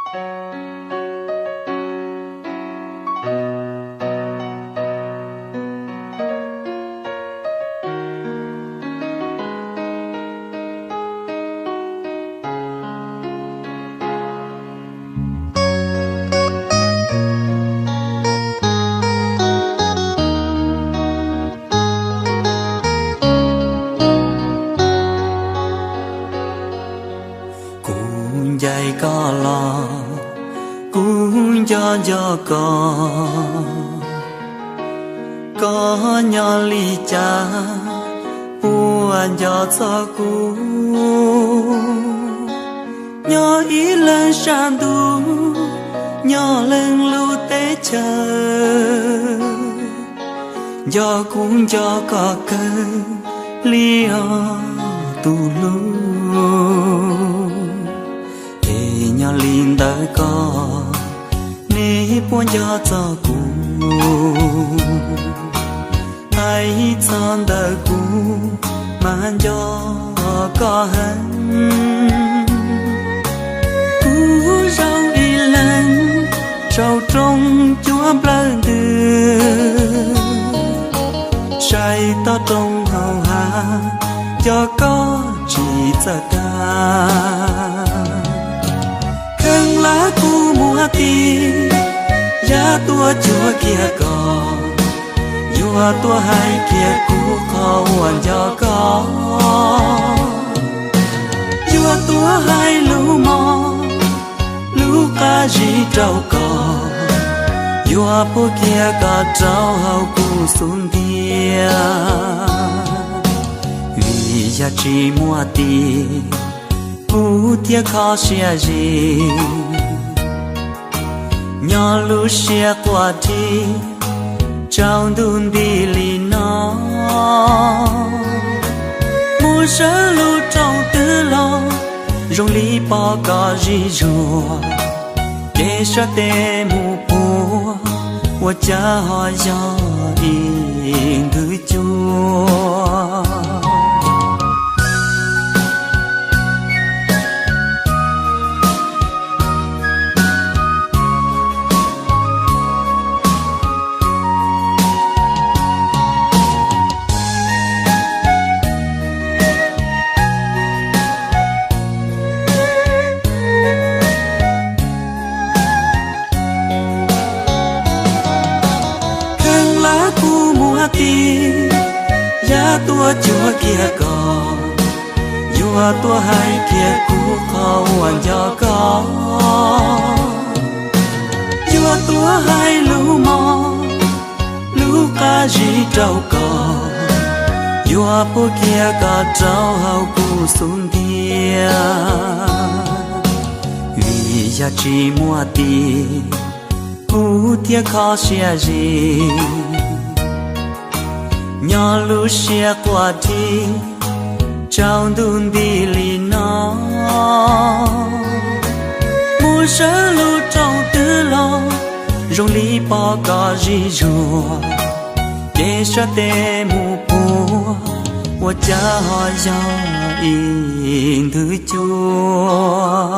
Kuv ncaim koj los, kuv nco nco koj. Koj nyob li cas puas nco txog kuv? Nyob ib leeg sab ntuj, nyob leej lub teb chaws, nco kuv nco koj kawg li os tus hlub. Es nyob li ntawd koj, neb puas nco txog kuv? Hais txog ntawm kuv mas nco koj heev. Kuv zoo ib leeg saum roob cuab nplawg ntws, saib toj roob hauv hav, nco koj tsis txawj tag. Kheev lawm kuv muaj tis, yam tuaj cuag kiag koj, yuav tuaj hais kiag kuv qhov uas nco koj. Yuav tuaj hais lus mos, lus qab zib rau koj, yuav puag kiag koj rau hauv kuv xub ntiag. Vim yog tsis muaj tis, kuv thiaj kho siab zim, nyob lub siab quaj dhi tsaus ntuj nti li no. Mus sawv lub rooj twg los zoo li pom koj zim zuag, ces sab tes mus puag ua cas ho yog ib nthwv cua. Kheev lawm kuv muaj tis, yam tuaj cuag kiag koj, yuav tuaj hais kiag kuv qhov uas nco koj. Yuav tuaj hais lus mos, lus qab zib rau koj, yuav puag kiag koj rau hauv kuv xub ntiag. Vim yog tsis muaj tis, kuv thiaj kho siab zim, nyob lub siab quaj dhi tsaus ntuj nti li no. Mus sawv lub rooj twg los zoo li pom koj zim zuag, ces sab tes mus puag ua cas ho yog ib nthwv cua.